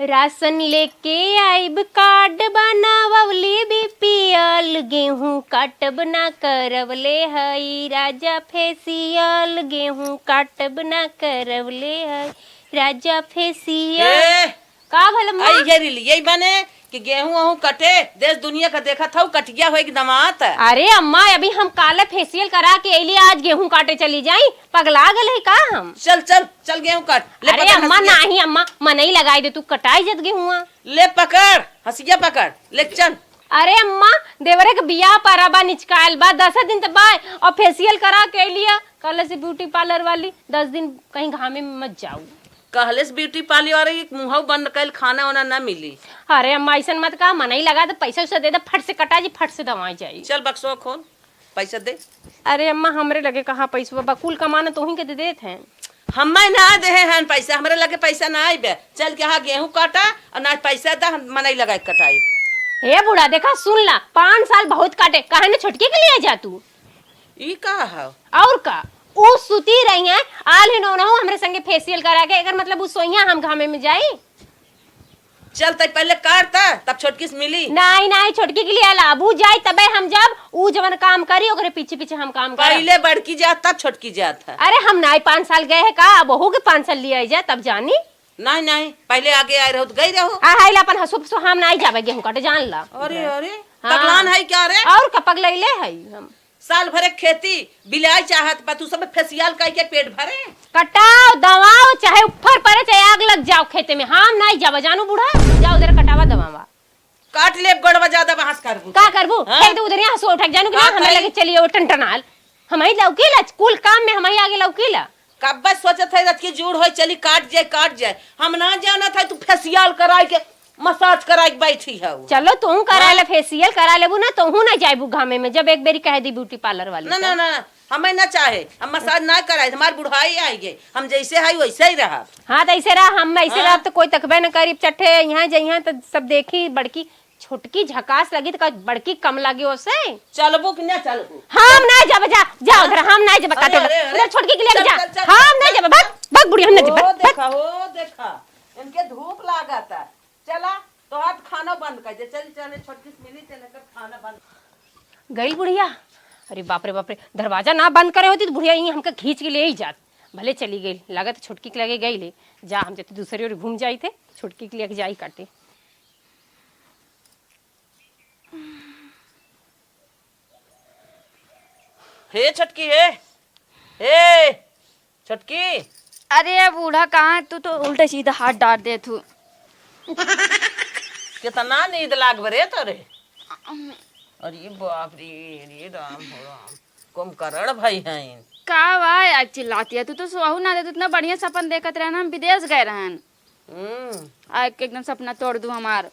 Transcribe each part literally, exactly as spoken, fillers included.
राशन लेके आइब, कार्ड बनावली बीपीएल, गेहूं काटब ना करवले हई राजा फेसियल, गेहूं काटब ना करवले हई राजा फेसियल। ए! का भल अम्मा? आई घेरी ली, यही बने कि गेहूं वहूं कटे, देश दुनिया का देखत हऊ, कटिया होए के दमात। अरे अम्मा, अभी हम काले फेसियल करा के अइली, आज गेहूं काटे चली जाई, पगला गल है का हम? चल, चल, चल गेहूं काट, ले अरे पकड़ अम्मा, हंसिया। नाही अम्मा, मनई लगाई दे, तू कटाई जत गेहुआ। ले पकड़, हंसिया पकड़, ले चल। अरे अम्मा, देवरे के बियाह परा बा, निचकायल बा, दस दिन त बा, और फेसियल करा के अइलिया, कल से ब्यूटी पार्लर वाली, दस दिन कहीं घामे में मत जाऊ। कहले से ब्यूटी पार्लर वाली, मुंहौ बंद कइल, खाना वाना ना मिली। अरे अम्मा, अइसन मत कहा, मनई लगा दे, पैसा वैसा दे दे, फट से कटा जी, फट से दवाई जाई। चल बक्सवा खोल, पैसा दे। अरे अम्मा, हमरे लगे कहाँ पैसवा बा, कुल कमाना तोही के दे देत हैं। हमें ना देहे हैं पैसा, हमरे लगे पैसा ना आइबे। चल के हाँ गेहूं काटा और ना पैसा दा, हम मनई लगा के कटाई। हे बूढ़ा, देखा सुन ला, पाँच साल बहुत काटे, काहे न छोटकी के लिए जा तू? ई का है? और का? ऊ सुती रही है, आल ही नौ नौ हमरे संगे फेसियल करा के, एकर मतलब ऊ सोइया हम घामे में जाई? चल तई पहले काट ता, तब छोटकी से मिली। नाई, नाई, छोटकी के लिए आला, अब ऊ जाई तबे हम जाब, ऊ जवन काम करी ओकरे पीछे पीछे हम काम करब। पहले बड़की जात तब छोटकी जात है। अरे हम नाई पाँच साल गए हैं का, अब ओहू के पाँच साल लिए आई जा तब जानी। नहीं, नहीं, पहले आगे आए रहो तो गई रहो। आ हाइला अपन हसुप सो हम नाई जाबे गेहूं काटे जान ला। अरे, अरे, हाँ। पगलान है क्या रे? और का पगलैले है हम। साल भरे खेती बिलाई चाहत बा, तू सब फेसियल कई के पेट भरे। कटाओ, दवाओ, चाहे ऊपर परे, चाहे आग लग जाओ खेते में, हम नाई जाबा, जानू बूढ़ा, जाओ उधर कटावा दवावा। काट लेब गोड़वा, ज्यादा बहस करबू का तो। करबू? हाँ? फेंक दे उधर, यहाँ से उठा के जानू कि का ना, हमें करी? लगे चलिए वो टनटनाल, हम ही लौकीला, कुल काम में हम ही आगे लौकीला। कब्बे सोचत है रथ की जूड़ होई, चली काट जाए, काट जाए। हम ना जानत है तू फेसियल कराई के, मसाज कराई के बैठी है। चलो तू करा हाँ? ले, फेसियल करा लेबू ना, तोहू ना जाइबू घामे में, जब एक बेरी कह दी ब्यूटी पार्लर वाली ना, से। ना, ना, हमें ना चाहे, हम मसाज ना कराए, हमार बुढ़ाई आई गई, हम जैसे है वैसे ही रहा। हाँ, तो ऐसे रहा, हम ऐसे हाँ? रहा तो कोई तकबे न करी, चट्ठे यहाँ जइहाँ तो सब देखी बड़की छोटकी झकास लगी तो का बड़की कम लगी ओसे? चलबू कि ना चलबू? हम ना जब जा, जा उधर, हम ना जब अरे, काटे अरे, अरे। उधर छोटकी के लिए चल, जा। चल, चल, हम ना चल, जब, भाग, चल। भाग बुढ़िया, हम ना जब, ओ भाग, भाग। देखा, ओ देखा, इनके धूप लागता। चला, तो हाथ खाना बंद कर दे। चल, चल, छोटकी से मिली, चल, एकर खाना बंद। गइल बुढ़िया। अरे बाप रे, बाप रे, दरवाजा ना बंद करे होती तो बुढ़िया यहीं हमका खींच के ले ही जात। भले चली गइल, लागत छोटकी के लगे गइल है। जा, हम जते दूसरी ओर घूम जाई थे, छोटकी के लिए जाई काटे। हे छोटकी, हे, हे छोटकी। अरे बूढ़ा, कहाँ तू तो उल्टा सीधा हाथ डार देत हू। कितना नींद लाग बरे तोरे। अरे बाप रे, रे राम हो राम, कुंभकर्ण भाई हैं। का बा आज चिल्लाती है? तू तो सोहू ना दे, तू इतना बढ़िया सपन देखत रहे ना, हम विदेश गए रहन। हम्म। आ, एकदम सपना तोड़ दू हमार।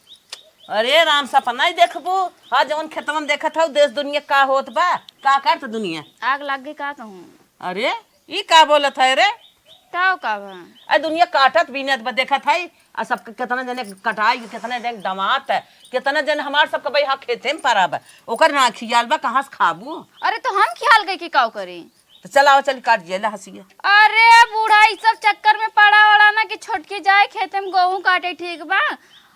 अरे राम, सपना ही देखबू? हाँ, जवन खेतवा में देखत हऊ, देश दुनिया का होत बा, का करत दुनिया? आग लाग गई, का कहूँ? अरे, ई का बोलत है रे? तब का बा? अरे दुनिया काटत बीनत बा, देखत है, आ सबके कितना जने कटाई, कितना जने दमात है, कितना जने हमार सबके भाई हाँ खेते में परा बा, ओकर ना खियाल बा, कहाँ से खाबू? अरे तो हम खियाल गई कि काव करी? तो चलाओ, चल काट दिया, ला हंसिया। अरे बूढ़ा, ई सब चक्कर में पड़ा ओड़ा ना कि छोटकी जाए खेते में गेहूं काटे, ठीक बा?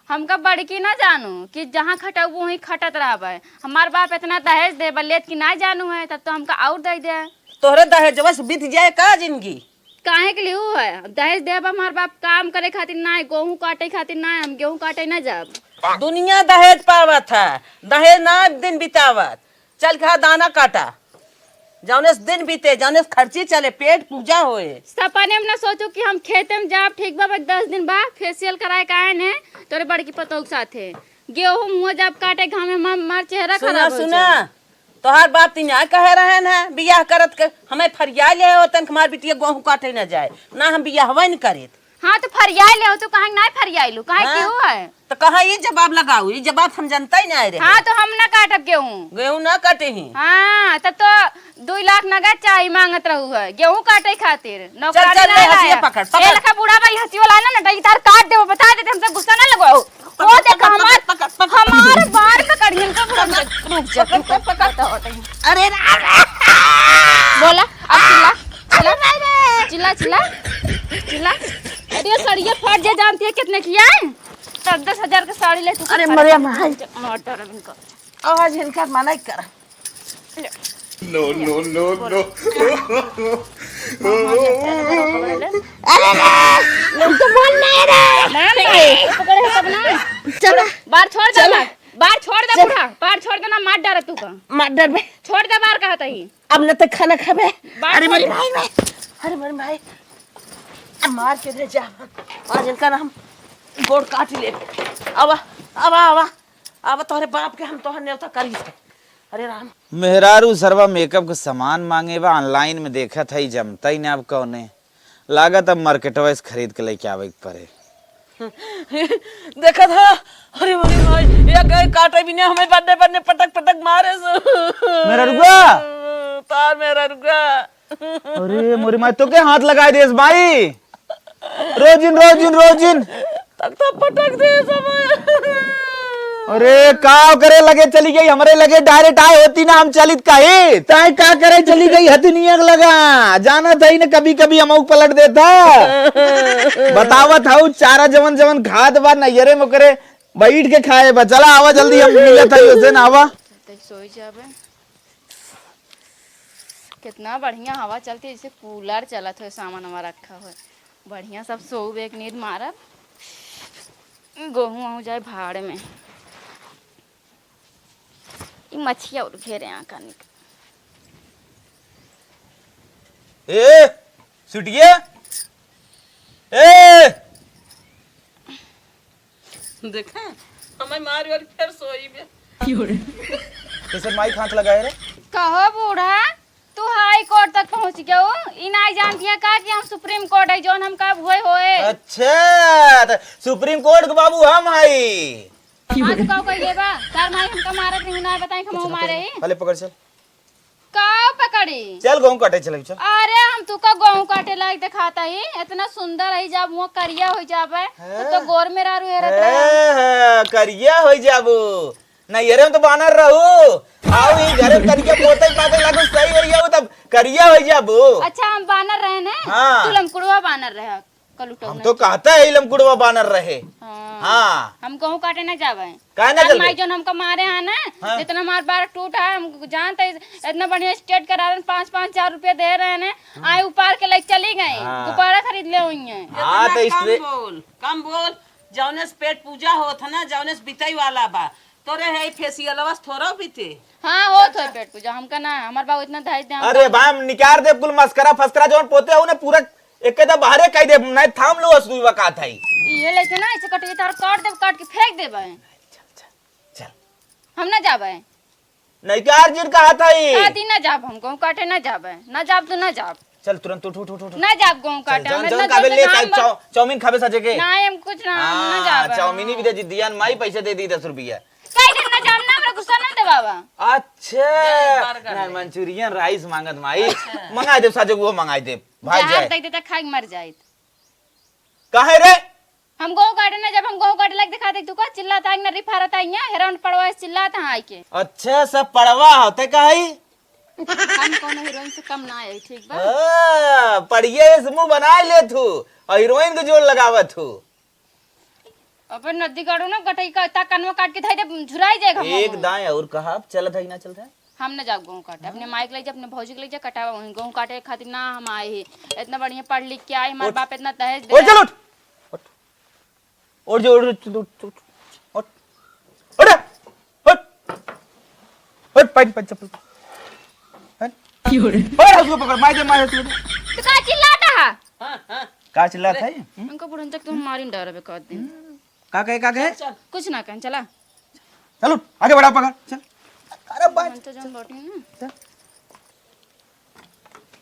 हमका बड़की ना जानू कि जहाँ खटबू वहीं खटत रहबे। हमार बाप इतना दहेज देबे लेत कि ना जानू है, तब तो हमका और दे दे। तोहरे दहेजवा से बीत जाए का जिंदगी? काहे के लिए है? दहेज देबे हमार बाप काम करे खातिर ना है, गेहूं काटे खातिर ना है, हम गेहूं काटे ना जाब। दुनिया दहेज पावत है, दहेज ना दिन बितावत। चल के हाँ दाना काटा, जौने से दिन बीते, जौने से खर्ची चले, पेट पूजा होए। सपने में ना सोचू कि हम खेते में जाब, ठीक बा, बस दस दिन बा, फेशियल कराए के आए ने तोरे बड़की पतोह के साथे। गेहूं हुआ जाब काटे घामे, हमार, हमार चेहरा सुना, खराब हो सुना, जाए। तोहार बाप तीन आए कहे रहे न, बियाह करत के हमें फरिया ले होतन कि हमार बिटिया गेहूं काटे न जाए, ना हम बियाहवे न करेत। हाँ, तो फरियाई ले हो, तो काहे नाय फरियाई लू? काहे हाँ? क्यों है? तो कहा ये जवाब लगाऊ, ये जवाब हम जनता ही ना रहे। हाँ, तो हम ना काटब गेहूं। गेहूं ना काटे ही। हाँ, तब तो दुई लाख नगद चाही मांगत रहू है, गेहूं काटे खातिर। चल, नौकरानी चल, ना ले, लाया। हंसिया पकड़, पकड़। ए, लखा बूढ़ा भाई, हंसियो लाना ना, डई तार काट देबो, बता देते, हमसे गुस्सा ना लगवाओ। वो पकड़, देख, पकड़, हमार, पकड़, पकड़। हमार बार पकड़, इनका पकड़, रुक जा, पकड़, रुक जा, पकड़। बताओ, बताओ। अरे राम रे। बोला, अब चिल्ला, चिल्ला, अरे राम रे। चिल्ला, चिल्ला, चिल्ला। अरे, सड़िया फट जे जानती है कितने की है? दस दस हजार के साड़ी ले तू अरे खरीद मरे के माई। मार डालब इनका। आज इनका मना ही करा। No, no, no, no। अरे रे, हम तो बोल नहीं रहे। ना, नहीं, पकड़े हो तब ना। चला। बार छोड़ दे चला। ना। बार छोड़ दे चल। बूढ़ा, बार छोड़ दे ना, मार डालत तू का। मार डाल बे। छोड़ दे बार कहत ही। अब न त खाना खाबे। बार अरे छोड़ मोरी दे। माई, माई। अरे मोरी माई। अब मार के ले जा। आज इनका ना हम गोड़ काट ले। आवा, आवा, आवा। आवा तोहरे बाप के हम तोहर नेवता करी थे। अरे राम। मेहरारू सरवा मेकअप के सामान मांगे बा, online में देखत हई, जमता ही ना अब कौने। लागत अब मार्केटवा से खरीद के लेके आवे के पड़े। देखत ह, अरे मोरी माई, ये गए काटे बिना हमें बन्ने बन्ने पटक पटक मारे सो। मेहररुआ। तार मेहररुआ। अरे मोरी माई, तो के हाथ लगाए देस माई? रोजिन, रोजिन, रोजिन। तक तो पटक दे सब। अरे, का करे लगे चली गई, हमरे लगे direct आए होती ना, हम चलित काहे? ताई का करे चली गई, हथिनिया के लगा। जानत हई न, कभी-कभी हमहू पलट देता। बतावत हऊ, चारा जवन जवन खात बा, नैहरे में ओकरे बैठ के खाए बा। चला, आवा जल्दी, हम मिलत हई, ओसे ना आवा। तई सोई जाबे। कितना बढ़िया हवा चलती है, जैसे कूलर चलत हो, सामान हमारा रखा हो। बढ़िया सब सोउब, एक नींद मारब, गोहूँ वहूँ जाए भाड़ में। ई मछिया और घेरे आँखा निक। ए, सुटिया, ए, देखे, हमें मार वार फिर सोई बे। कैसे माई हाथ लगाए रे? कहो बूढ़ा, तू हाई कोर्ट तक पहुँच गयो। ई नाई जानती है का कि हम सुप्रीम कोर्ट है, जौन हम कब हुए होए। अच्छा, तो सुप्रीम कोर्ट के बाबू हम हई। हाँ, तो का कहिए बा? तार माई हमका मारत नहीं, ना बताई कि हम चल, मारे पकड़, ही। पहले पकड़ चल। का पकड़ी? चल, गेहूं काटे चल, चल। अरे, हम तू का गेहूं काटे लायक देखाता ही? इतना सुंदर है, जब मुँह करिया हो जाबे, तो, हाँ। तो गोर में रारू हेरत रहे। हाँ, हाँ, करिया हो जाबू। नैहरे में तो बानर रहू। आओ, ई घरे में तनिके पोते पाते लागू, सही हो जाबू, तब करिया हो जाबू। अच्छा, हम बानर रहे ने? हाँ। तू लमकुड़वा बानर रहे। कलुटौना हम तो के। कहता है, ई लमकुड़वा बानर रहे। हाँ। हाँ। हम गेहूं काटे ना जावे। काहे ना काल चलबे? माई जौन हमका मारे हैं ना, हाँ। जितना हमार बार टूट है, हम जानते हैं, इतना बढ़िया straight करा रहे हैं, पाँच, पाँच हजार रुपया दे रहे हैं ना, हाँ। आए उपार के लेके चली गई, हाँ। गुब्बारा खरीद ले हुई हैं। हाँ, इतना तो कम straight बोल, कम बोल, जौने से पेट पूजा होत है ना, जौने से बिताई वाला बा, तोरे है फेसियलवा से थोड़ा बीते। हाँ, होत है पेट पूजा, हमका ना, हमार बाबू इतना दहेज दे, हम अरे का बा, हम निकार दे कुल मस्करा फस्करा जौन पोते हो ना, पूरा एक तो बाहरे कह दे, नहीं थाम लो असुई वकात है। ये लेके ना, इसे कटिए तार काट देब, काट के फेंक देबे। चल, चल, चल। हम ना जाबे। नहीं का अर्जुन कहा था ये? का दिन ना जाब, हम गेहूं काटे ना जाबे। ना जाब तो ना जाब। चल तुरंत उठ, उठ, उठ, उठ। ना जाब गेहूं चल, काटे, जौन, हम जौन इतना खाबे ले, जल्दी चाहे ना चाउ-, चाउमीन खाबे सजे के। ना, हम कुछ ना, हम ना हाँ, जाबे। चाउमीन ही भी दे दी दियान, माई पैसे दे दी दस रुपया। कई दिन ना जाब ना, हमरा गुस्सा ना देवावा। अच्छा, जय बर्गर ना, में। मंचूरियन राइस मांगत माई। अच्छा। मंगाई देब साजे, वो मंगाई देब। भाई जहर जाए। दे देता, खाई के मर जाइत। काहे रे? हम गेहूं काटे ना, जब हम गेहूं काटे लायक दिखाते, तू का चिल्लाता है, ना रिफारता है, हेरोन पड़वा से चिल्लाता है आइके। अच्छा, सब पड़वा होते का है? हम कोनो हीरोइन से कम ना आई, ठीक बा? हाँ, पड़िए से मुंह बनाए ले थू, और हीरोइन के जोड़ लगावत थू। अबे नदी गाड़ो ना, गटई का ता कनवा काट के धई दे, झुराई जाएगा एक मुंह। दाएं और कहा, अब चलत है कि ना चलत है? हम ना जाब गेहूं काटे, अपने माई के ले जा, अपने भौजी के ले जा, कटावा वहीं। गेहूं काटे खातिर ना हम आए ही। इतना बढ़िया पढ़ लिख के आई, हमारे उठ। बाप इतना दहेज दे उठ, चल रहा। उठ। उठ। उठ जो, उठ, उठ, उठ, उठ। उठ। उठ। उठ, पहन, पहन चप्पल। पहन। क्यों रे? उठ, हंसुआ पकड़, माई दे, माई हंसुआ दे। तो का चिल्लाता है? हाँ, हाँ। का चिल्लाता है? उनको बुढ़न तक तुम मारी डर बे कर दिन। का कहे, का कहे? चल, चल। कुछ ना कहें, चला। चल उठ, आगे बढ़ा पकड़, चल। अरे बात हम तो जान बैठी हूँ ना। चल।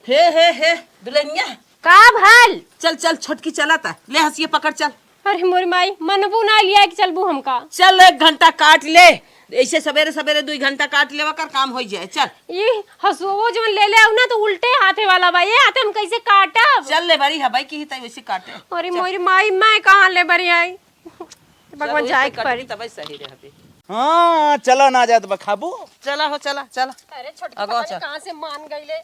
हे, हे, हे, दुल्हनिया। का भल? चल, चल, छोटकी चला ता। ले हंसिया पकड़, चल। अरे मोर माई, मनबू ना लिया कि चलबू हमका। चल, एक घंटा काट ले। ऐसे सवेरे सवेरे दुई घंटा काट लेवा कर, काम होई जाए। चल। ई हसुओ जवन ले ले आऊ ना, तो उल्टे हाथे वाला बा। ये हाथे हम कैसे काटब? चल ले, बड़ी हवाई की ही तई वैसे काटे। अरे चल। मोर माई, मैं कहाँ ले बड़ी आई? भगवान चल, जाए वैसे के पड़ी। कटबी तबै सही रहबे। हाँ, चला ना जात बा, खाबू? चला हो, चला, चला। अरे छोटकी अगवा पता नहीं चल। कहाँ से मान गई ले।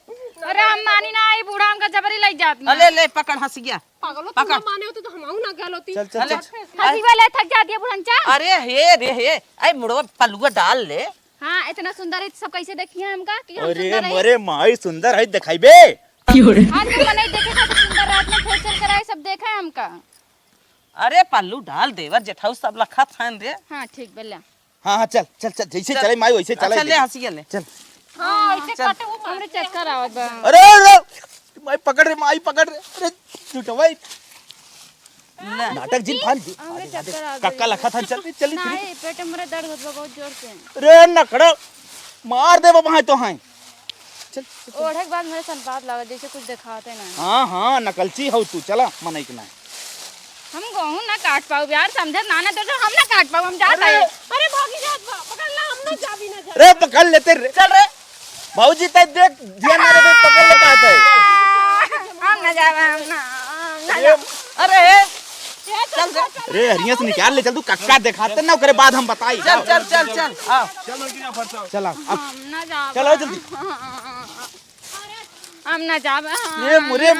अरे हम मानी ना, ई बूढ़ा हमका जबरी लई जात ना। अले, ले, पकड़ हंसिया। पागलो, तू पकड़। ना माने होती तो हम आऊ ना गल होती। चल, चल, अले। चल। हंसी वाले थक जाती है बुढ़न चा। अरे हे रे हे, आई मुड़वा पलुआ डाल ले। हाँ, इतना सुंदर है, सब कैसे देखी है हमका कि हम अरे सुंदर है? मोरे माई सुंदर है, दिखाई बे। आज हम नहीं देखे थे तो सुंदर रात में फेशियल कराए, सब देखा है हमका। अरे पल्लू डाल देवर जेठाऊ, सब लखत हैं रे। हाँ, ठीक बोला। हाँ, हाँ, चल, चल, चल, जैसे चल। चले माई वैसे चले अच्छा, ले दे। हंसिया ले। चल। हाँ, ऐसे चल। काटे वो हमरे चक्कर आवत बा। अरे, अरे, माई पकड़ रे, माई पकड़ रे। अरे, झूठा भाई। ले। नाटक जिन फान। हमरे चक्कर आ गई। कक्का लखा था, चल, चल, चल। नहीं, पेट में मेरा दर्द होत बा बहुत जोर से। रे, नकड़ा, मार दे बाबा, तो हैं। चल, चल, चल। ओढ़े के बाद मेरे सन बात लागत, जैसे कुछ देखाते ना। हाँ, हाँ, नकलची हो तू, चला, मनई के ना। हम गहूं ना काट पाऊ यार, समझत ना ना तो हम ना काट पाऊ, हम जात अरे। है। अरे भागी जात बा, पकड़ ला, हम ना जाबी ना जा। रे पकड़ लेते रे। चल रे। भौजी तै देख, ध्यान ना दे, पकड़ ले कहत है। हम ना जाबे, हम ना, हम ना ये जाबे। अरे, ये चल चल रे। रे हरिया से निकाल ले, चल तू कक्का देखाते ना, ओकरे बाद हम बताई। चल, चल, चल, चल, आओ। चल, लड़की ना फंसाओ। चला, अब हम ना जाबे। चलो जल्दी। हम ना जाबे, हाँ। ये मुरे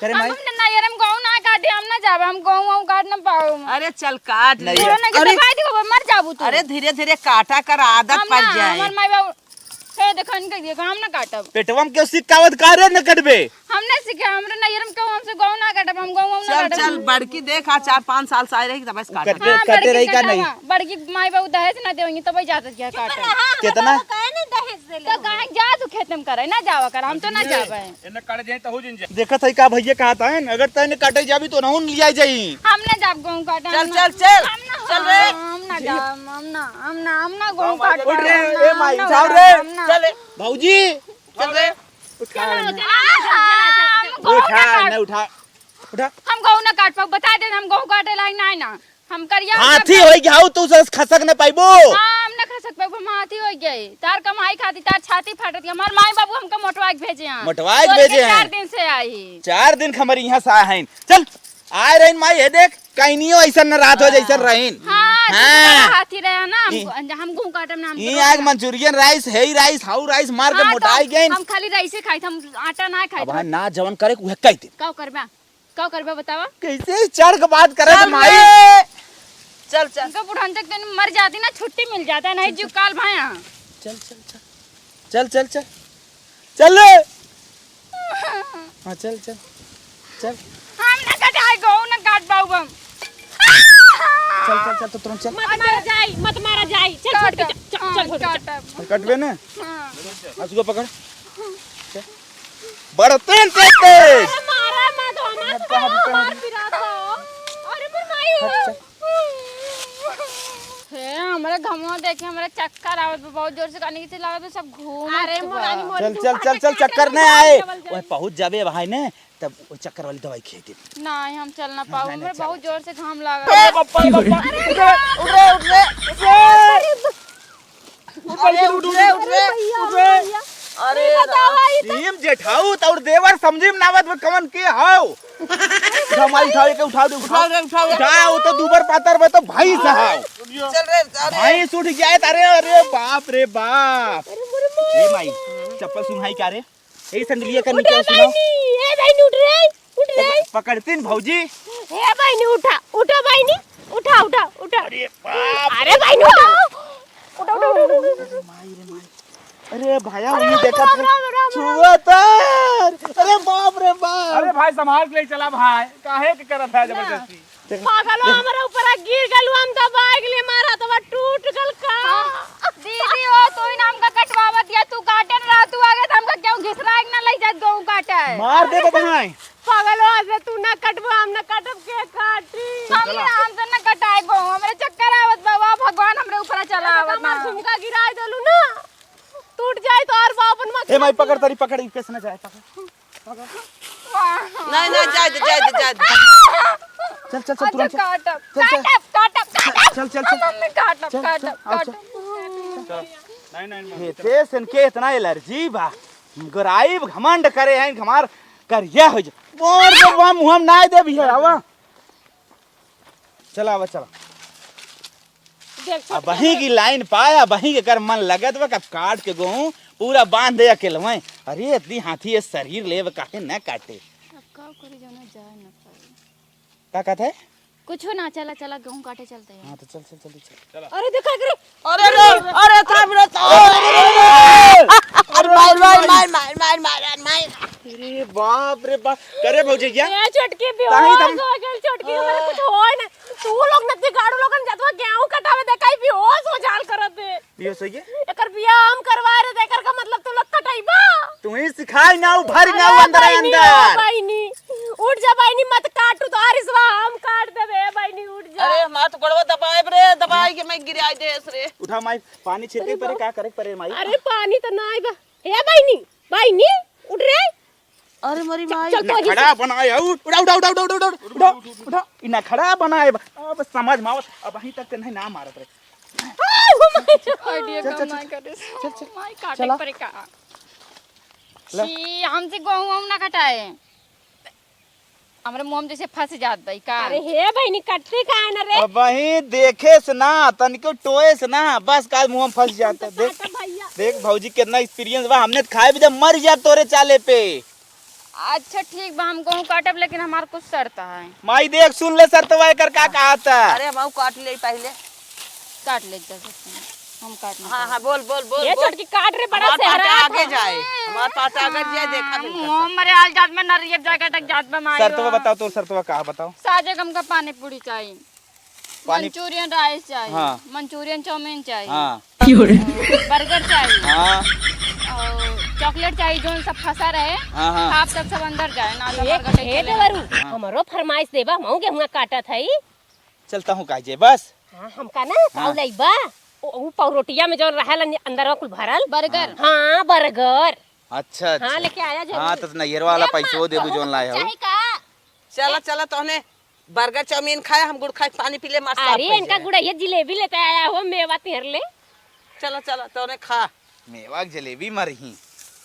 करे हम माई। ना, ना, यार, हम गहूं ना काटे, हम ना जाबे, हम गहूं, गहूं काट ना पाऊ। अरे चल काट ले। नहीं। तोरा नहीं अरे। भाई देखो, मर जाबू तू। अरे धीरे धीरे काटा कर, आदत हम पड़ ना, जाए। हमार माई बाबू, हे देखो, इनके देखो, हम ना काटब। पेटवा में क्यों सिकावत का रे, न कटबे? हम ना सीखे, हमरे नैहर में केहू हमसे गहूं ना काटब, हम गहूं, गहूं ना चल, काटब। चल, बड़की देख, आ चार पाँच साल से आए रही, तब से काटब। कटे, हाँ, कटे बड़की रही का कटावा। नहीं? बड़की माई बाबू दहेज ना देवनी, तबे जात किया काटे। काहे ना दहेज देले तो हो? काहे जा तू खेत में करे, ना जावा कर, हम तो ना जाबे। एने काटे जाई त हो जिन जा। देखत है का भैया कहत है, अगर तैने काटे जाबी तो नहुन लिया जाई। हम ना जाब गहूं काटे, चल, हम ना, चल, चल। हम ना, चल रे। हम ना जाब, हम ना, हम ना, हम ना गहूं काटे, उठ रे, हम ना, ए माई, हम ना उठाओ जाब, रे। हम ना। चल रे। भौजी, चल रे। उठा चलो, रे। चलो, चलो, चलो, चलो, चलो। उठा, ना उठा। उठा। हम गहूं ना काट पाऊ, बता दे, हम गहूं काटे लायक ना है ना। हम करिया हाथी होई गया हो, तू सस खसक न पाइबो। हाँ, हम ना खसक पाइबो, हम हाथी होई गए। तार कमाई खाती, तार छाती फाटत, हमार माई बाबू हमका मोटवा के भेजे हैं। मोटवा के बोल के भेजे हैं। चार दिन से आई। चार दिन खमर यहाँ से आए हैं। चल, आए रहीन माई, ये देख, कहीं नहीं हो, ऐसा न रात हो, जैसा रहीन। हाँ, हाँ। तो हाथी रहे ना, हम, ई हम गहूं काटम ना, हम ई तो आग मंचूरियन राइस, हेई राइस, हाउ राइस मार के हाँ, तो मोटाई गइन। हम खाली राइसे खाई, हम आटा ना खाई। अब हाँ, ना जवन करे, उहे कह दे। का करबा? का करबा बतावा? कैसे चढ़ के बात करे चल माई? रे। चल, चल। इनका बुढ़ान तक तनी मर जाती ना, छुट्टी मिल जाता, नहीं जो काल भाया। चल, चल, चल। चल, चल, चल। चल रे। हाँ, चल, चल। चल। हम ना कटाई गहूं ना काट पाऊ हम। चल, चल, चल, तो तुरंत चल। मत मारा जाई, मत मारा जाई। चल, छोड़ के चल, चल, चल, छोड़ के चल। काटब। कटबे ना? हाँ। हंसुआ पकड़। चल। बड़ते तेज तेज। अरे मारा मत, हमार, हमार पिरात बा। अरे मोर माई हो। अच्छा। हे, हमरे घमवा देखे, हमरे चक्कर आवत बा, बहुत जोर से कनी से लागत बा, सब घूम अरे के बा। मोरानी मोर चल, चल, चल, चल, चक्कर नहीं आए। वह पहुंच जाबे भाई ने, तब वो चक्कर वाली दवाई खिया दे। नहीं, हम चल ना पाऊ, नहीं, नहीं, हमरे चल। बहुत जोर से घाम लागत अरे बा। बाप रे, बाप रे। उठ रे, उठ रे, उठ रे, उठ रे। अरे, उठ रे, उठ रे, उठ रे। अरे, अरे, बतावा, ई त टीम जेठाऊ, तौर देवर समझी में नावत में कवन के हाव? उठा माई, उठाओ, एके उठाओ दे, उठाओ। उठाओ रे, उठाओ रे। उठाओ, वो तो दूबर पातर में तो भैंस हाव। चल रे, चल रे। भैंस उठ जाए, अरे, अरे, बाप रे, बाप। अरे, मोरे माई। ए माई, चप्पल सुंघाई का रे? ए संदलिया का उठा नीचे सुनो। बहिनी, ए बहिनी उठ रे, उठ रे। पक-, पकड़तीन भौजी। ए बहिनी उठा, उठा बहिनी, उठा, उठा, उठा। अरे बाप। अरे बहिनी उठा। उठा, उठा, उठा, उठा, उठा। अरे माई रे माई। अरे भाया, अरे ये देखा राम, था। राम, राम, राम। छुआ तर। अरे बाप रे बाप। अरे भाई संभाल के ले चला भाई, काहे के करत है जबरदस्ती? पागलो, हमरा ऊपर गिर गलू, हम दबाए के लिए मारा, तो टूट गल का? हाँ, दीदी हो, तू ही ना हमका कटवावत या, तू काटे न रहा, तू आगे तो हमका क्यों घिसराए के ना ले जात गहूं काटे? मार दे बाबा, हाँ। पागलो, आज से तू ना कटबो, हम ना कटब, के काटी? हम ना, हमसे ना कटाए गहूं, हमरे चक्कर आवत बा, वाह भगवान हमरे ऊपर चला आवत ना। हमार झुमका गिराए देलू ना, टूट जाए तो और बापन मत ए माई, पकड़, तरी पकड़, ई कैसे ना जाए, पकड़। नहीं, नहीं, जाए दे, जाए दे, जाए दे। चल, चल, चल, तुरंत चल। काटब, चल, चल। काटब, काटब, काटब। चल, चल, चल। मम्मी, काटब, चल, काटब, चल, आओ, चल। काटब। नहीं, नहीं, नहीं। ये ते सन के इतना एलर्जी बा। गराइब घमंड करे हैं, हमार करिया हो जा। और जब वहाँ मुँह में ना दे भी है, आवा। चला, आवा, चला। देख, छोटकी अबहीं की लाइन पाया, अबहीं के कर मन लगत बा, कब काट के गोहूँ पूरा बांध दे अकेलवै। अरे, इतनी हाथी ये शरीर लेब काहे न काटे? अब का करी, जौना जाए न पाए। का कहत है? कुछ ना, चला, चला, गेहूं काटे चलते हैं। हाँ, तो चल, चल, जल्दी चल। अरे, देखा एकरे। अरे, अरे, अरे, थाम रे, थाम। अरे, मार, मार, मार। अरे, बाप रे बाप। करे भौजी क्या? ए, छोटकी ताही बेहोश हो गइल, छोटकी, हमरे कुछ होय ना। तू लोग नती गाड़ू लोगन जतवा गेहूं कटावे दे, काई बेहोश हो जाल करत दे। बेहोश हो गया? एकर बियाह हम करवाए रहे, एकर का मतलब तू लोग कटइबा? तू ही सिखाई ना, उभर ना, ए, अंदर, बहिनी, अंदर। ए, बहिनी, उठ जा बहिनी, मत काटू, तोहार इसवा हम काट देबे, ए बहिनी, उठ जा। अरे, हमार तो गोड़वा दबाएब रे, दबाई के मैं गिराई देस रे। उठा माई, पानी छिड़के अरे परे, बाप। का करे परे माई? अरे, पानी तो ना आइबा। ए बहिनी, बहिनी, उठ रे। अरे मोरी माई। चल, तो ही नखड़ा से बनाए हऊ। उठा, उठा, उठा। ई नखड़ा बनाए बा। अब समझ में आवत, अबहीं तक ते नहीं ना मारत रहे। आइडिया चल, का चल, माई चल। करे। चल, चल। माई काटे चला। परे का। ला। छी, हमसे गोहूं वहूं ना कटाए। हमरे मुंह में जैसे फंस जात बा, ई का? अरे हे बहिनी, कटते का है ना रे? अबहीं देखे से ना, तनिको टोए से ना, बस काल मुंह में फंस जाता। देख, काटा भैया। देख भौजी कितना experience बा, हमने तो खाए भी जब मर जात तोरे चाले पे। अच्छा ठीक बा, हम गोहूं काटब, लेकिन हमार कुछ शर्त है। माई देख, सुन ले शर्तवा एकर का कहत है। अरे, हम काट ले पहिले। काट ले, जा सकते हैं। हम काट ना हाँ, पाए। हाँ, बोल, बोल, बोल, ये बोल। छोटकी काट रे, बड़ा हमार सेहरा पाटा आगे था। जाए, हमार पाटा आगे जाए, देखा हाँ, तुम मुंह कैसे। मरे आल जात में नरियर जाके तक जात बा माई शर्तवा हो। बताओ, तोर शर्तवा का बताओ। साजे गम का पानी पूरी चाहिए। पानी मंचूरियन राइस चाहिए, हाँ। मंचूरियन चाउमीन चाहिए, हाँ। बर्गर चाहिए, हाँ। और चॉकलेट चाहिए, जोन सब फंसा रहे, हाँ, हाँ। आप सब, सब अंदर जाए, ना तो ए, बर्गर लेके ए ले। देवरू, हाँ। हमरो फरमाइश देबा, हमहू गेहुआ काटत हई। चलता हूँ काहे जे, बस। हाँ, हमका ना, हाँ। पाव लइबा, ओ, ऊ पाव रोटिया में जोन रहेला नि-, अंदरवा कुल भरल। बर्गर। हाँ, बर्गर। अच्छा, हाँ, अच्छा। लेके आया जरूर। हाँ, तो नैहर वाला ए, पैसो अम्मा, देबू जोन लाए हो। चाहे का? चला, चला, तोहने बर्गर चाउमीन खाए, हम गुड़ खाए, पानी पी ले, मस्त साफ अरे, होइ इनका जाए। गुड़ैया जिलेबी लेते आया हो, मेवा तेर ले। चला, चला, तोहने खा। मेवा के जलेबी मरही।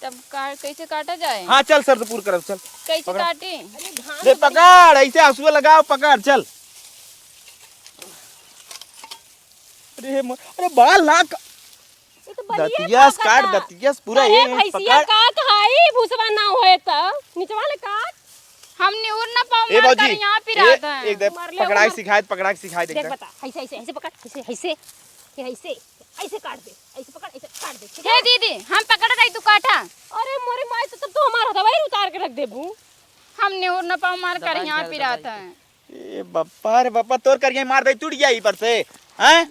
तब का, कैसे काटा जाए? हाँ, चल, शर्त पूर करब, चल। कैसे पकड़ा। काटी? अरे, घास ले, बड़ी पकड़, ऐसे हंसुआ लगाओ, पकड़, चल। अरे, म-, अरे, बाल ना क-, ये तो बलिए दतिया से काट, काटता। दतिया से पूरा अरे, ये भैंसिया पकड़। काट हाई, भूसवा ना होए त, निचवा ले काट। हम निहुर ना पाओ, ए मार भौजी, कर यहाँ ए, पिरात है। एक दे, मरले पकड़ा के उमर। सिखाए, पकड़ा के सिखाए, देख देख। बता, ऐसे, ऐसे, ऐसे पकड़, ऐसे, ये ऐसे, ऐसे काट दे, ऐसे पकड़, ऐसे काट दे, ठीक हे है? दीदी, हम पकड़ रही, तू काटा। अरे मोरे माई, तो तब तो हमार हथवा ही उतार के रख देबू। हम निहुर ना पाओ, मार कर दबाई यहाँ दे, पिरात दबाई दे। है। ए बप्पा रे बप्पा, तोर करिया मार दे, टूट गया ई पर से, हैं?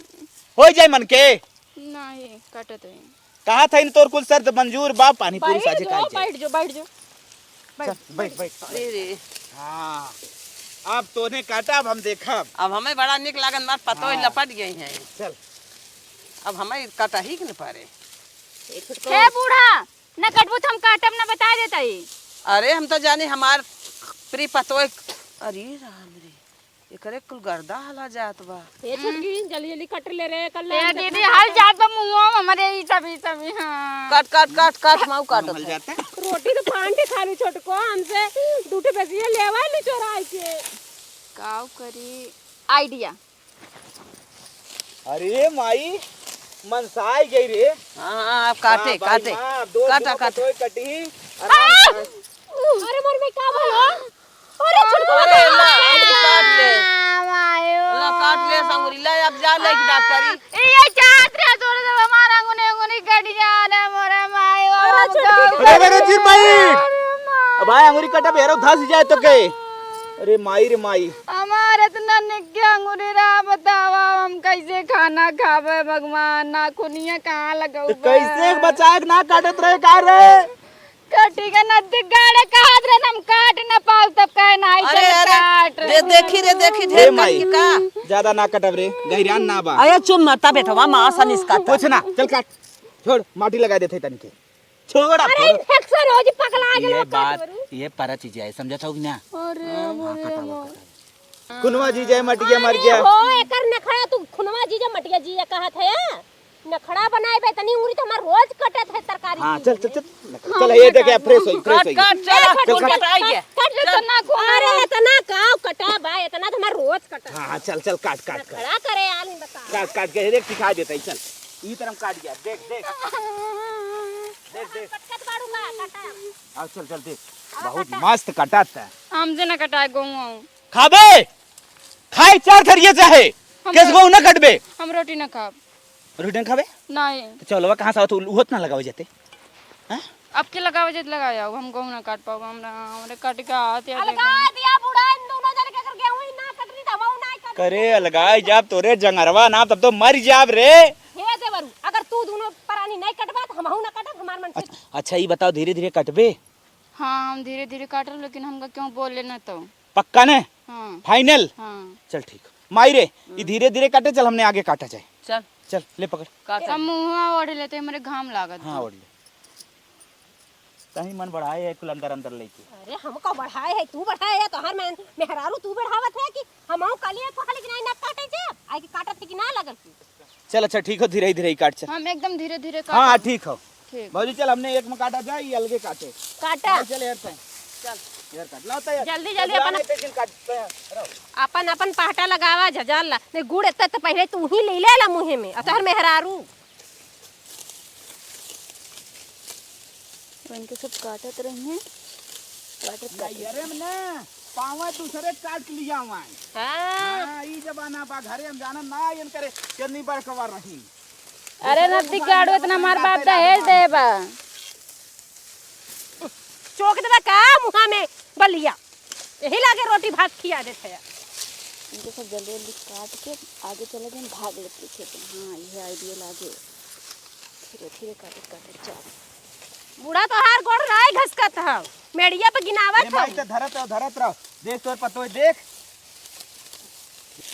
हो जाए मन के। नहीं, काटत है। कहा था इन तोर कुल शर्त मंजूर बा, पानी पूरी बैठ साझे जो, खाए जाए। बैठ जो, बैठ जो। बैठ, चल, बैठ, बैठ। अरे रे। हाँ, अब तोने काटा, अब हम देखब। अब हमें बड़ा निक लागन, मार पतोह हाँ। लपट गई हैं। चल। अब हमें काटा ही के न पारे। हे बूढ़ा, न कटबू त हम काटब न, बता देत हई। अरे, हम तो जानी हमार प्रिय पतोह, अरे राम रे, एकरे कुल गर्दा हला जात बा। ए छोटकी, जल्दी जल्दी कट ले रे, कल ए दीदी, हल जात बा मुंह में हमरे, ई सब, ई सब, हाँ। काट, काट, काट, काट, माऊ काटत हल है। जाता। रोटी तो फांट के खा लू छोटको, हमसे दू ठे बेसिया लेवा लू चोराई के। काऊ करी? आइडिया। अरे माई, मनसाई गई रे। हाँ, हाँ, अब काटे, हाँ, भाई, काटे। हाँ, दो काटा, काटा। पतोय कटी, आराम से। अरे मोर में का भलो? अरे छुटकू अरे, बता। ला, अंगुरी काट ले। मायो। ला, काट ले, अंगुरी, ला, अब जा, ले, डॉक्टरी। ये चाहत रहे, तोरे सब हमारा अंगुरी, अंगुरी कट जा रे, मोरे मायो। अरे, हम छोटकी जाओ। अरे, अरे, जी, भाई। अरे, माँ। अब भाई, अंगुरी कटा, बेरो धस जाए तो के। अरे माई रे माई। हमार इतना निक्के अंगूरी रहा, बतावा, हम कैसे खाना खाबे भगवान, नाखुनिया कहाँ लगौबे? तो कैसे बचाए के ना काटत रहे का रे? कटी के नदी गाड़े कहत रहे, हम काट ना पाऊ, तब कहे ना, अरे, अरे, काट। रे, देखी रे, देखी, ए ढेर माई, कटी का? ज्यादा ना कटब रे, गहिरान ना बा। अरे चुप मता बेटवा, माँ सा निस्काता। कुछ ना, चल काट, छोड़, माटी लगा देते तनिके। छोड़, अरे, छोड़। इन्फेक्शन हो जी, पगला गेल ये बा बात, कटवरू। ये पारा चीज है, समझत हो कि ना? अरे, हाँ, मोरे कटावा, माँ। कटावा। खुनवा जी जय मटिया मर गया। हो, एकर नखरा तू खुनवा जी जय मटिया जी कहत है। नखड़ा बनाए बे, इतनी उंगली तो हमार रोज कटत है तरकारी हाँ, के चल, चल, लिए। चल, नखड़ा। हाँ, चल, ये देख, ये fresh होई, fresh होई। काट, काट, चल, ए, छोटकी, छोटकी, काट, काट, आई काट, गया। काट, काट, चल। इतना गोंग। अरे, इतना का कटा बा, इतना तो हमार रोज कटत हाँ, है। हाँ, चल, चल, काट, काट, काट। नखड़ा करे आदमी बता। काट, काट के, देख, सिखा देता है, चल। ई तरह काट गया, देख, देख। देख, देख। कटकट बाड़ू का, काटा। आओ, चल, चल, देख। आओ, बहुत काटा। मस्त कटत है। हमसे ना कटाए गोंग। खाबे? खाए चार थरिये चाहे, हम केस रो-, गोहूं न कटबे। हम रोटी न खाब। रोटी न खाबे? नहीं। तो चलवा कहाँ से आवत, उहत ना लगावे जाते? हाँ? अब के लगावे जाते लगावे आओ, हम गोहूं न काट पाओ, हमरा, हमरे काट के हाथ या अलगा देखो। दिया बूढ़ा, इन दोनों जने के अगर गेहूं ही ना कटनी तो हमहू ना कटनी। करे अलगाए जाब तोरे जंगरवा ना, तब तो मर जाब रे। हे देवरू, अगर तू दोनों परानी नहीं कटबा तो हमहू ना कटब, हमार मन से अच्छा, अच्छा, ई बताओ, धीरे धीरे कटबे? हाँ, हम धीरे धीरे काटब, लेकिन हमका क्यों बोले ना तो। पक्का ने? हाँ। Final? हाँ। चल ठीक। माई रे, ई हम्म। धीरे धीरे काटे, चल हमने आगे काटा जाए। चल। चल, ले पकड़। काट। हम मुंहवा ओढ़ लेते, हमरे घाम लागत हाँ, बा। ओढ़ ले। तही मन बढ़ाए है कुल अंदर अंदर लेके। अरे हमका बढ़ाए है, तू बढ़ाए है, तोहार में मेहरारू तू बढ़ावत है कि हम कहली है, कहली कि नहीं ना काटे जाब, आए के काटत है कि ना लगल की। चल अच्छा ठीक हो, धीरे धीरे ही काट चल। हम एकदम धीरे धीरे हाँ, काटब। ठीक हो। ठीक। भौजी चल, हमने एक में काटा जाए, ये अलगे काटे। काटा। भाई चल यार तय। चल। यार काट। लाओ तय। जल्दी, जल्दी चल, अपन, लाने पे जिन काट तय। रहो। अपन, अपन पहटा लगावा, झजाल ला। नहीं, गुड़ इतना तो पहले तू ही ले ले ला मुँहे में। अतहर मेहरारू। इनके सब काटत रही हैं। काटत, काटत। नहीं, अरे मने, पावे दूसरे काट लिया हुआ है। हाँ। हाँ, ई जमाना बा, घरे हम जानन ना, इनकरे केतनी बड़कवा रही। अरे नदी गाड़ू, इतना मार बाप दहेज दे बा। चोक देबा का मुहा में बलिया? यही लागे रोटी भात खिया देत है। इनके सब जल्दी जल्दी काट के आगे चले गए, भाग लेते खेत में। हाँ, ये idea लागे। धीरे धीरे काटे काटे चल। बूढ़ा तोहार गोड़ राय घसकत है, मेड़िया पे गिनावत ए माई, है। तो धरत रहो, धरत रहो। देख तोर पतोय, देख।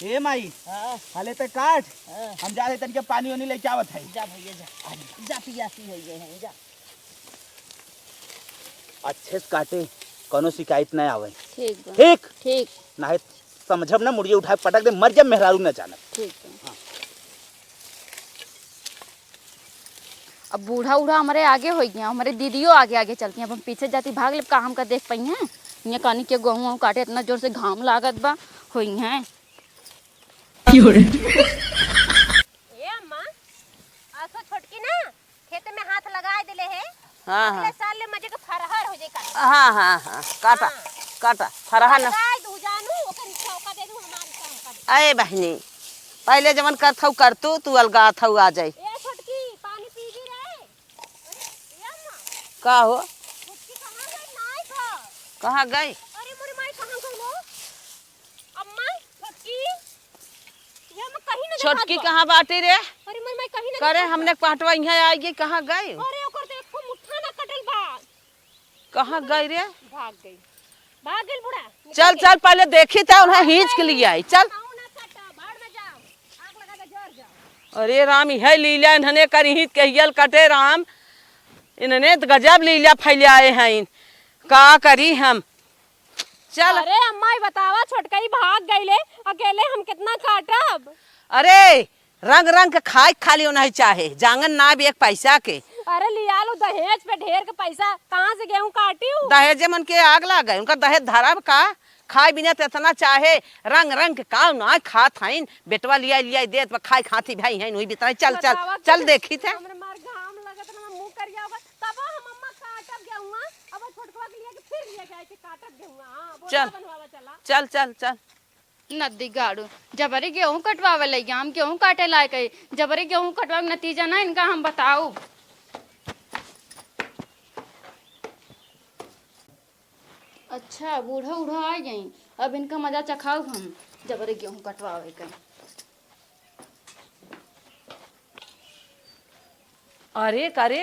ए माई, हाँ। हाले ते काट। हाँ। हम जा रहे तनिके पानी ओनी लेके आवत है। जा भैया जा। जा पियासी हो गए हैं, जा। अच्छे से काटे, कोनो शिकायत ना आवे। ठीक बा। ठीक? ठीक। नाहीं समझब ना, मुड़िया उठा के पटक दे, मर जा मेहरारू ना जानब। ठीक बा। हाँ। अब बूढ़ा उढ़ा हमरे आगे होइ गया, हमरे दीदियो आगे आगे चलती हैं। अब हम पीछे जाती भाग लेब, का हमका देख पइहैं? इहाँ कानी के गोहूँ काटे, इतना जोर से घाम लागत बा, होइहैं। क्यों रे? ए अम्मा, असो छोटकी ना खेत में हाथ लगाए देले है। हाँ, अगले हाँ। साल ले मजे के फरहर हो जाई काटा। हाँ, हाँ, हाँ, काटा, हाँ। काटा, फरहर न। लगाए दू जानू, ओकर हिस्सा ओका दे दू, हमार हिस्सा हमका दे। अरे बहिनी, पहिले जवन करत हऊ कर तू, तू अलगात हऊ आ जाई। ए छोटकी, पानी पीबी रे। अरे, ए अम्मा। का हो? छोटकी कहाँ गई? नाई घर। कहाँ गई? अरे मोरी माई, कहाँ गई लो? अम्मा, छोटकी, ये हम कहीं ना छोटकी देखात बा। कहाँ बाटी रे? अरे मोर माई कहीं ना करे देखात बा। हमने पहटवा इहाँ आई गई, कहाँ गई? अरे ओकर तो एको मुट्ठा ना कटल बा। कहाँ गई रे? भाग गई, भाग गई बूढ़ा, निकल चल, गई। चल, पहले देखी त उन्हें भाग हींच के गई। लिए आई, चल। कहूँ ना कटा, भाड़ में जाओ, आग लगा के जर जाओ। अरे राम, इहे लीला इन्हने करी ही, कहियल कटे राम, इन्हने त गजब लीला फैलाए हैं, का करी हम। चल। अरे अम्मा, ई बतावा, छोटकई भाग गईले, अकेले हम कितना काटब? अरे, रंग रंग के खाए के खाली नहीं चाहे, जांगन ना भी एक पैसा के। अरे लिया लो दहेज पे ढेर के पैसा, कहाँ से गेहूं काटी हूँ? दहेजे मन के आग लागे, उनका दहेज धरब का? खाए बिना त इतना चाहे, रंग रंग के काम ना खात हईन, बेटवा लिया लिया देत बा, खाए खाती भाई हैं, वही बितना। चल, चल, बतावा चल कि देखी थे। हमरे मार घाम लगत ना, मुंह करिया होगा, तब हम अम्मा काटब गेहुआ, अब छोटकवा के लिए के फिर लिया जाए के काटब गेहुआ। हाँ, बोला चल। बनवावा चला। चल, चल, चल। नदी गाड़ू, जबरी गेहूं कटवावे लइगा, हम गेहूं काटे लायक है, जबरी गेहूं कटवावे के नतीजा ना इनका हम बताऊ। अच्छा, बूढ़ा उढ़ा आ गई, अब इनका मजा चखाऊ हम, जबरी गेहूं कटवावे के। अरे, का रे?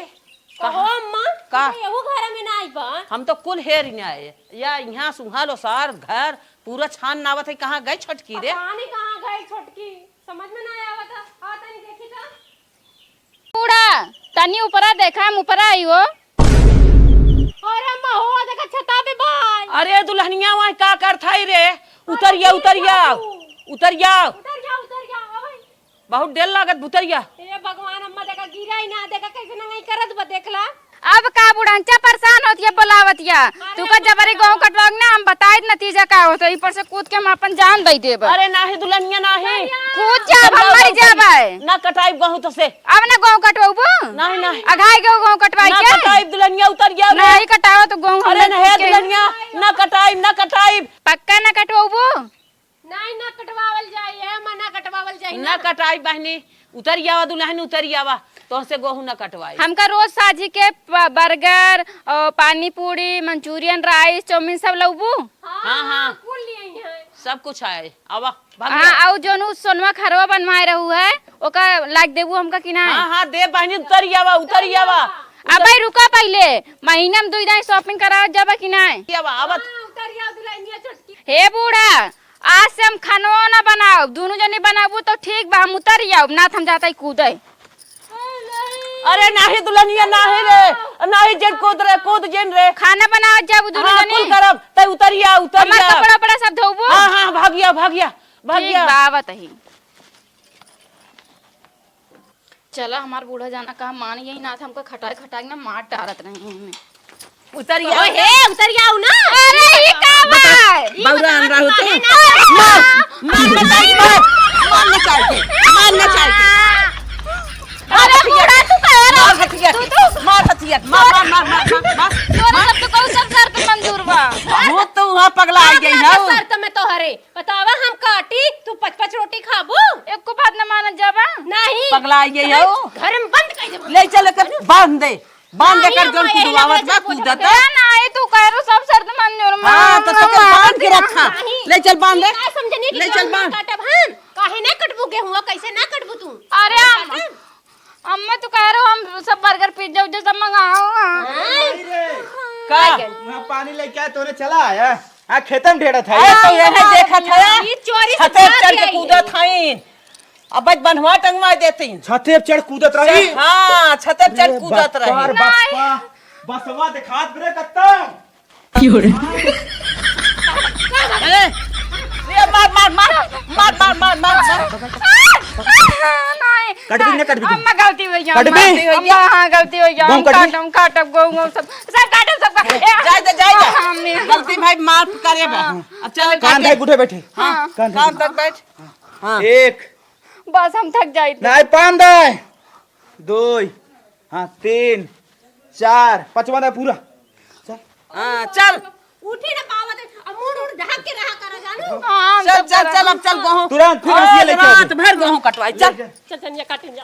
कहो कहाँ? अम्मा, का? तू तो एहू घर में ना आई बा। हम तो कुल हेर ही ना आए। या यहाँ सुहाल ओसार घर पूरा छान नावत है, कहाँ गई छोटकी रे? पता नहीं कहाँ गई छोटकी, समझ में ना आवत है। आ तनी देखी तो। बूढ़ा, तनी ऊपरा देखा, हम ऊपरा आई हो। अरे अम्मा हो, देखा छता पे भाई। अरे दुल्हनिया वहाँ का करत है रे? उतर अरे जा, उतर जा, बाबू। उतर जा। उतर जा, उतर जा, अबे। बहुत डेर लागत बुतरिया। ए भगवान, अम्मा देखा, गिरा ही ना, देखा कैसे नंगाई करत बा, देख ला। अब का बुढ़ंचा परेशान होतिया, बोलावतिया। अरे तू का जबरी गेहूं कटवाओ ना, हम बताइत नतीजा का होत, ई पर से कूद के हम अपन जान दइ देब। अरे नाही दुल्हनिया नाही। कूद जाब, हम मर जाबै। ना कटाइब गेहूं तो से। अब ना गेहूं कटवाबू? नाही, नाही। अघाई गेहूं, गेहूं कटवाई ना के? कटाइब दुल्हनिया, उतर जाब। नाही कटाओ तो गेहूं अरे हम ना हे कूद के दुल्हनिया, ना कटाइब, ना कटाइब। पक्का ना कटवाबू? नाही, ना कटवावल जाई, ए, अम्मा, ना कटवावल जाई, ना ना। कटाई बहनी, उतरि आवा दुल्हन, उतरि आवा, तोहसे गेहूं ना कटवाई। हमका रोज साझी के प-, बर्गर और पानी पूरी, मंचूरियन, राइस, चाउमीन सब लउबू? हाँ, हाँ, हाँ। कुल लिए हैं। सब कुछ है, आवा, भाग हाँ, जा। और जोन उ सोनवा खरवा बनवाए रहू है, ओका लाग देबू हमका कि ना? हाँ, हाँ, दे बहनी, उतरि आवा, उतरि आवा। अबे रुका पहिले, महीना में दुई दाई shopping करावत जाबा कि ना? आवा, आवत। हाँ, उतरि आवा दुल्हनिया छोटकी। हे बूढ़ा, आज से हम खानो ना बनाओ, दोनों जनी बनाबू तो ठीक बा, हम उतर जाओ, ना त हम जाता ही कूदे। अरे नाही दुल्हनिया, नाही रे, नाही जेन कूद रे, कूद जेन रे। खाना बनाओ जब दोनों हाँ, जनी। कुल करब, तै उतरिया, हमार उतरिया। कपड़ा उपड़ा सब धोबू। हाँ, हाँ, भागिया, भागिया, ठीक भागिया। बा, आवत ही। चला, हमार बूढ़ा जाना कहा मान यही ना था, हमका खटाए खटाए ना मार डारत रहे हैं। उतरिया। ओए हे, उतरिया ना। अरे, ये का बा? बता, बौरा आन रहा हो तो? मार, मार, मार, मार, मार, मार ना चाल के, मार ना चाल के। अरे, बूढ़ा, तू कहे रहा? मार हथियार, तू, तू। मार हथियार, मार, मार, मार। तोरे सब तो कहू सब शर्त मंजूर बा। बहुत तो वहाँ पगला आ गई है। शर्त में तो हरे। बतावा, हम काटी, तू पच पच रोटी खाबू? एको बात न मानत जाबा? नहीं। पगला आई गई हो। घर में बंद कर दे। ले चल कर बांध दे, बांध दे नहीं, कर, जोन अम्मा, यही कुदवावत लगे बा, तो कूदत। ए, नहीं, तू कह रो सब शर्त मंजूर, हाँ, तो मानत तोके बांध के रखा। नहीं। ले चल बांध दे। ये का समझनी कि ले चल गेहूं बांध। काटब हम? काहे नहीं कटबू गेहूं? कैसे ना कटबू तू? अरे, हम काटब? अम्मा, तू कह रहे हो हम सब बर्गर, पिज्जा उज्जा सब मंगाओ, हाँ। नहीं रे। का? वहाँ पानी लेके आए, तोने चला आया? आ, खेतम ढेड़त है। अरे, तो यह देखत है। ई चोरी से छते भाग चढ़ के गई। कूदत हईन। अब बज बनवा टंगवा देती। छते पे चढ़ कूदत रही। हाँ, छते पे चढ़ अरे, कूदत बप्पा रही। रे बप्पा। बसवा देखात बरे कत्ता। की हो रे? ए, ए, मार, मार, मार। नहीं। कटबी ना, कटबी। अम्मा, गलती हो गया, कटबी? अम्मा। अम्मा, हाँ, गलती हो गया। गेहूं हम कटबी? काटम, काटब, गेहूं, गेहूं सब, सब काटब, सब काटब। ए, जाए दे, जाए दे। हाँ, अम्मी। गलती भाई माफ करे बे। हाँ। अब चल, कान काट दे। धर, उठे बैठे। हाँ। कान धर। कान तक बैठ। हाँ। एक। बस, हम थक जाइत। नहीं, पान दे। दो। हाँ, तीन, चार, पचवा ना पूरा। चल। हाँ, चल। उठी ना पावत है, अब मुड़ उड़ ढक के रहा करा जानू। हाँ, हम चल, सब चल, करा। चल, अब चल, गेहूं। तुरंत फिर आज हंसिया लेके आ। रात भर गेहूं कटवाई, चल। चल, चल, ये काटन जा।